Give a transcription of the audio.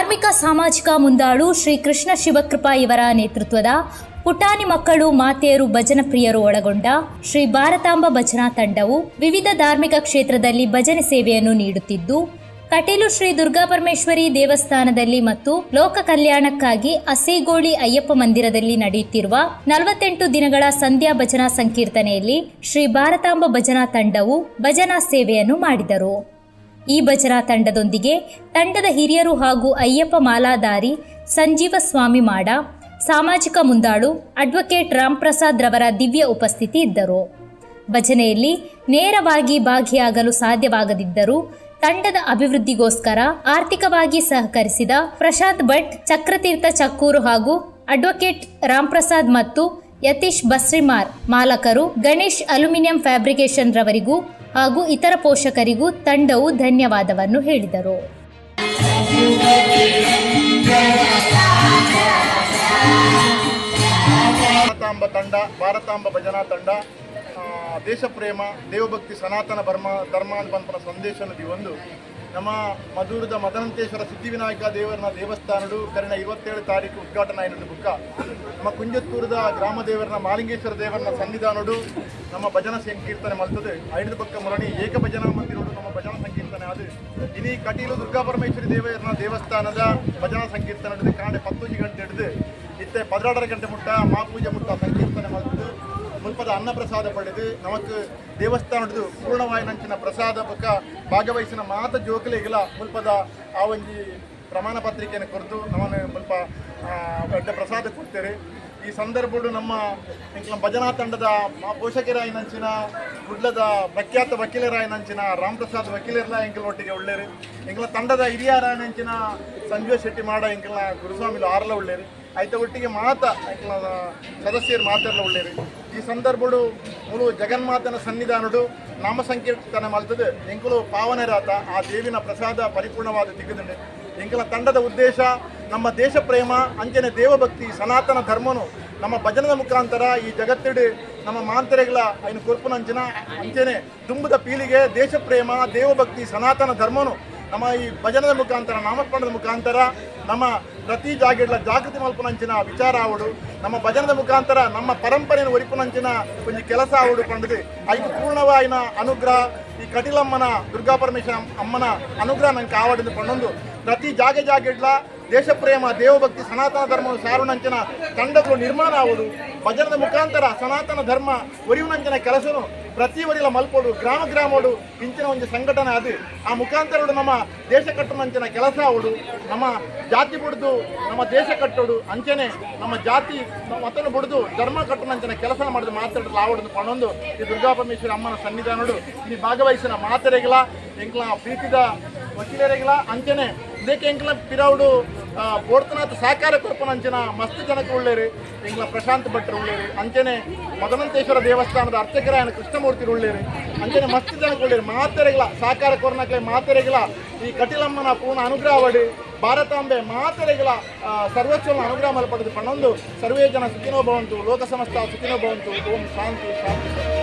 ಧಾರ್ಮಿಕ ಸಾಮಾಜಿಕ ಮುಂದಾಳು ಶ್ರೀ ಕೃಷ್ಣ ಶಿವಕೃಪಾ ಇವರ ನೇತೃತ್ವದ ಪುಟಾಣಿ ಮಕ್ಕಳು, ಮಾತೆಯರು, ಭಜನ ಪ್ರಿಯರು ಒಳಗೊಂಡ ಶ್ರೀ ಭಾರತಾಂಬ ಭಜನಾ ತಂಡವು ವಿವಿಧ ಧಾರ್ಮಿಕ ಕ್ಷೇತ್ರದಲ್ಲಿ ಭಜನೆ ಸೇವೆಯನ್ನು ನೀಡುತ್ತಿದ್ದು, ಕಟೀಲು ಶ್ರೀ ದುರ್ಗಾಪರಮೇಶ್ವರಿ ದೇವಸ್ಥಾನದಲ್ಲಿ ಮತ್ತು ಲೋಕ ಕಲ್ಯಾಣಕ್ಕಾಗಿ ಅಸೇಗೋಳಿ ಅಯ್ಯಪ್ಪ ಮಂದಿರದಲ್ಲಿ ನಡೆಯುತ್ತಿರುವ 48 ದಿನಗಳ ಸಂಧ್ಯಾ ಭಜನಾ ಸಂಕೀರ್ತನೆಯಲ್ಲಿ ಶ್ರೀ ಭಾರತಾಂಬ ಭಜನಾ ತಂಡವು ಭಜನಾ ಸೇವೆಯನ್ನು ಮಾಡಿದರು. ಈ ಭಜನಾ ತಂಡದೊಂದಿಗೆ ತಂಡದ ಹಿರಿಯರು ಹಾಗೂ ಅಯ್ಯಪ್ಪ ಮಾಲಾಧಾರಿ ಸಂಜೀವ ಸ್ವಾಮಿ ಮಾಡ, ಸಾಮಾಜಿಕ ಮುಂದಾಳು ಅಡ್ವೊಕೇಟ್ ರಾಮ್ಪ್ರಸಾದ್ ರವರ ದಿವ್ಯ ಉಪಸ್ಥಿತಿ ಇದ್ದರು. ಭಜನೆಯಲ್ಲಿ ನೇರವಾಗಿ ಭಾಗಿಯಾಗಲು ಸಾಧ್ಯವಾಗದಿದ್ದರೂ ತಂಡದ ಅಭಿವೃದ್ಧಿಗೋಸ್ಕರ ಆರ್ಥಿಕವಾಗಿ ಸಹಕರಿಸಿದ ಪ್ರಶಾಂತ್ ಭಟ್, ಚಕ್ರತೀರ್ಥ ಚಕ್ಕೂರು ಹಾಗೂ ಅಡ್ವೊಕೇಟ್ ರಾಮ್ಪ್ರಸಾದ್ ಮತ್ತು ಯತೀಶ್ ಬಸ್ರಿಮಾರ್ ಮಾಲಕರು ಗಣೇಶ್ ಅಲ್ಯೂಮಿನಿಯಂ ಫ್ಯಾಬ್ರಿಕೇಶನ್ ರವರಿಗೂ ಹಾಗೂ ಇತರ ಪೋಷಕರಿಗೂ ತಂಡವು ಧನ್ಯವಾದವನ್ನು ಹೇಳಿದರು. ಭಾರತಾಂಬ ತಂಡ, ಭಾರತಾಂಬ ಭಜನಾ ತಂಡ ದೇಶಪ್ರೇಮ, ದೇವಭಕ್ತಿ, ಸನಾತನ ಧರ್ಮ ಧರ್ಮ ಪನ್ಪುನ ಸಂದೇಶನ ಒಂದು ನಮ್ಮ ಮಧುರದ ಮದನಂತೇಶ್ವರ ಸಿದ್ಧಿವಿನಾಯಕ ದೇವರನ ದೇವಸ್ಥಾನಡು ಕರಿನ 27 ತಾರೀಕು ಉದ್ಘಾಟನೆ ಆಯಿನ ಬುಕ್ಕ ನಮ್ಮ ಕುಂಜತ್ತೂರದ ಗ್ರಾಮ ದೇವರನ ಮಾಲಿಂಗೇಶ್ವರ ದೇವರನ ಸನ್ನಿಧಾನಡು ನಮ್ಮ ಭಜನಾ ಸಂಕೀರ್ತನೆ ಮಲ್ತದೆ. ಐದು ಬೊಕ್ಕ ಮುರಣಿ ಏಕ ಭಜನಾ ಮಂದಿರೋಡು ನಮ್ಮ ಭಜನಾ ಸಂಕೀರ್ತನೆ. ಅದು ಇನಿ ಕಟೀಲು ದುರ್ಗಾಪರಮೇಶ್ವರಿ ದೇವರನ ದೇವಸ್ಥಾನದ ಭಜನಾ ಸಂಕೀರ್ತನೆ ಹಿಡಿದು ಕಾಂಡೆ 10 ಗಂಟೆ ಹಿಡಿದು ಇತ್ತೆ 12.30 ಗಂಟೆ ಮುಟ್ಟ, ಮಾಪೂಜೆ ಮುಟ್ಟ ಸಂಕೀರ್ತನೆ ಮಲ್ತದೆ. ಮುಲ್ಪದ ಅನ್ನಪ್ರಸಾದ ಪಡೆದು ನಮಕ್ ದೇವಸ್ಥಾನದ ಪೂರ್ಣವಾಯಿನಂಚಿನ ಪ್ರಸಾದ ಬೊಕ್ಕ ಭಾಗವಹಿಸಿನ ಮಾತ ಜೋಕುಲೆಗ್ಲ ಮುಲ್ಪದ ಆ ಒಂಜಿ ಪ್ರಮಾಣ ಪತ್ರಿಕೆಯನ್ನು ಕೊರ್ದು ನಮ್ಮನ್ನು ಮುಲ್ಪ ಎಡ್ಡೆ ಪ್ರಸಾದ ಕೊಡ್ತೇವೆ. ಈ ಸಂದರ್ಭಡು ನಮ್ಮ ಎಂಕ್ಲ ಭಜನಾ ತಂಡದ ಪೋಷಕರಾಯಿನಂಚಿನ ಕುಡ್ಲದ ಪ್ರಖ್ಯಾತ ವಕೀಲರಾಯಿನಂಚಿನ ರಾಮಪ್ರಸಾದ್ ವಕೀಲರ್ಲ ಎಂಕಲ್ ಒಟ್ಟಿಗೆ ಉಳ್ಳೇರು. ಎಂಕ್ಲ ತಂಡದ ಹಿರಿಯರಾಯಿನಂಚಿನ ಸಂಜೀವ ಶೆಟ್ಟಿ ಮಾಡ, ಎಂಕಲ್ನ ಗುರುಸ್ವಾಮಿಲು ಆರ್ಲ ಉಳ್ಳೇರು. ಐತ ಒಟ್ಟಿಗೆ ಮಾತ ಎಂಕ್ಲ ಸದಸ್ಯರು ಮಾತೆರ್ಲ ಉಳ್ಳೇರು. ಈ ಸಂದರ್ಭಡು ಮೂಲು ಜಗನ್ಮಾತನ ಸನ್ನಿಧಾನಡು ನಾಮ ಸಂಕೀರ್ತನೆ ಮಲ್ತದೆ. ಎಂಕುಲು ಪಾವನರಾತ, ಆ ದೇವಿನ ಪ್ರಸಾದ ಪರಿಪೂರ್ಣವಾದ ತಿಕ್ಕುದುಂಡು. ಎಂಕಲ ತಂಡದ ಉದ್ದೇಶ ನಮ್ಮ ದೇಶ ಪ್ರೇಮ, ಅಂಚನೆ ದೇವಭಕ್ತಿ, ಸನಾತನ ಧರ್ಮನು ನಮ್ಮ ಭಜನದ ಮುಖಾಂತರ ಈ ಜಗತ್ತಿಡು ನಮ್ಮ ಮಾಂತರೆಗಳ ಐನು ಕೊರ್ಪುನಂಚಿನ, ಅಂಚನೆ ದುಂಬುದ ಪೀಳಿಗೆ ದೇಶ ಪ್ರೇಮ, ದೇವಭಕ್ತಿ, ಸನಾತನ ಧರ್ಮನು ನಮ್ಮ ಈ ಭಜನದ ಮುಖಾಂತರ, ನಾಮಸ್ಮರಣದ ಮುಖಾಂತರ ನಮ್ಮ ಪ್ರತಿ ಜಾಗೆಡ್ಲ ಜಾಗೃತಿ ಮಲ್ಪುನಂಚಿನ ವಿಚಾರ ಆವಡು, ನಮ್ಮ ಭಜನದ ಮುಖಾಂತರ ನಮ್ಮ ಪರಂಪರೆಯನ್ನು ಒರಿಪುನಂಚಿನ ಒಂಜಿ ಕೆಲಸ ಆವಡು ಪಂಡದು ಐಕ್ ಪೂರ್ಣವಾಯಿನ ಅನುಗ್ರಹ ಈ ಕಟಿಲಮ್ಮನ, ದುರ್ಗಾ ಪರಮೇಶ್ವರ ಅಮ್ಮನ ಅನುಗ್ರಹ ನಂಗೆ ಆವಡಿಂದ ಪಂಡೊಂದು ಪ್ರತಿ ಜಾಗೆ ಜಾಗೆಡ್ಲ ದೇಶ ಪ್ರೇಮ, ದೇವಭಕ್ತಿ, ಸನಾತನ ಧರ್ಮ ಸಾರುನಂಚಿನ ತಂಡಗಳು ನಿರ್ಮಾಣ ಆವಡು, ಭಜನದ ಮುಖಾಂತರ ಸನಾತನ ಧರ್ಮ ಒರಿಯುನಂಚಿನ ಕೆಲಸನು ಪ್ರತಿ ಒರಿಲ ಮಲ್ಪೋಡು, ಗ್ರಾಮ ಗ್ರಾಮೋಡು ಇಂಚಿನ ಒಂದು ಸಂಘಟನೆ ಅದು ಆ ಮುಖಾಂತರ ನಮ್ಮ ದೇಶ ಕಟ್ಟುನಂಚಿನ ಕೆಲಸ ಆವಡು. ನಮ್ಮ ಜಾತಿ ಬುಡ್ದು ನಮ್ಮ ದೇಶ ಕಟ್ಟೋಡು, ಅಂಚನೆ ನಮ್ಮ ಜಾತಿ ಮತನ ಬುಡ್ದು ಧರ್ಮ ಕಟ್ಟುನಂಚಿನ ಕೆಲಸ ಮಾಡಿದ ಮಾತಾಡಲು ಆವಡು ಪಣೊಂದು ಈ ದುರ್ಗಾ ಪರಮೇಶ್ವರಿ ಅಮ್ಮನ ಸನ್ನಿಧಾನಡು ಈ ಭಾಗವಹಿಸಿನ ಮಾತೆರೆಗಳ, ಎಂಕ್ಲ ಪ್ರೀತಿದ ವಕೀಲರೆಗಳ, ಅಂಚನೆ ಇದಕ್ಕೆ ಎಂಕ್ಲ ಪಿರವುಡು ಬೋಡ್ತನಾಥ ಸಹಕಾರ ಕೊರ್ಪುನಂಚಿನ ಮಸ್ತ್ ಜನಕ್ಕೆ ಉಳ್ಳೇರು. ಎಂಕ್ಲ ಪ್ರಶಾಂತ್ ಭಟ್ರು ಉಳ್ಳೇರು, ಅಂಚನೆ ಮದನಂತೇಶ್ವರ ದೇವಸ್ಥಾನದ ಅರ್ಚಕರಾಯನ ಕೃಷ್ಣಮೂರ್ತಿ ಉಳ್ಳೇರು, ಅಂಚನೆ ಮಸ್ತ್ ಜನಕ್ಕೆ ಉಳ್ಳೇರು. ಮಾತೆರೆಗಳ ಸಹಕಾರ ಕೊರ್ನಕ್ಲೆ ಮಾತೆರೆಗಳ ಈ ಕಟಿಲಮ್ಮನ ಪೂರ್ಣ ಅನುಗ್ರಹ, ಭಾರತಾಂಬೆ ಮಾತೆರೆಗಳ ಸರ್ವಸ್ವನ ಅನುಗ್ರಹ ಮಲ್ಪಡೆದು ಪಣ್ಣೊಂದು ಸರ್ವೇ ಜನ ಸುಖಿನೋ ಭವಂತು, ಲೋಕ ಸಮಸ್ತ ಸುಖಿನೋ ಭವಂತು. ಓಂ ಶಾಂತಿ ಶಾಂತಿ.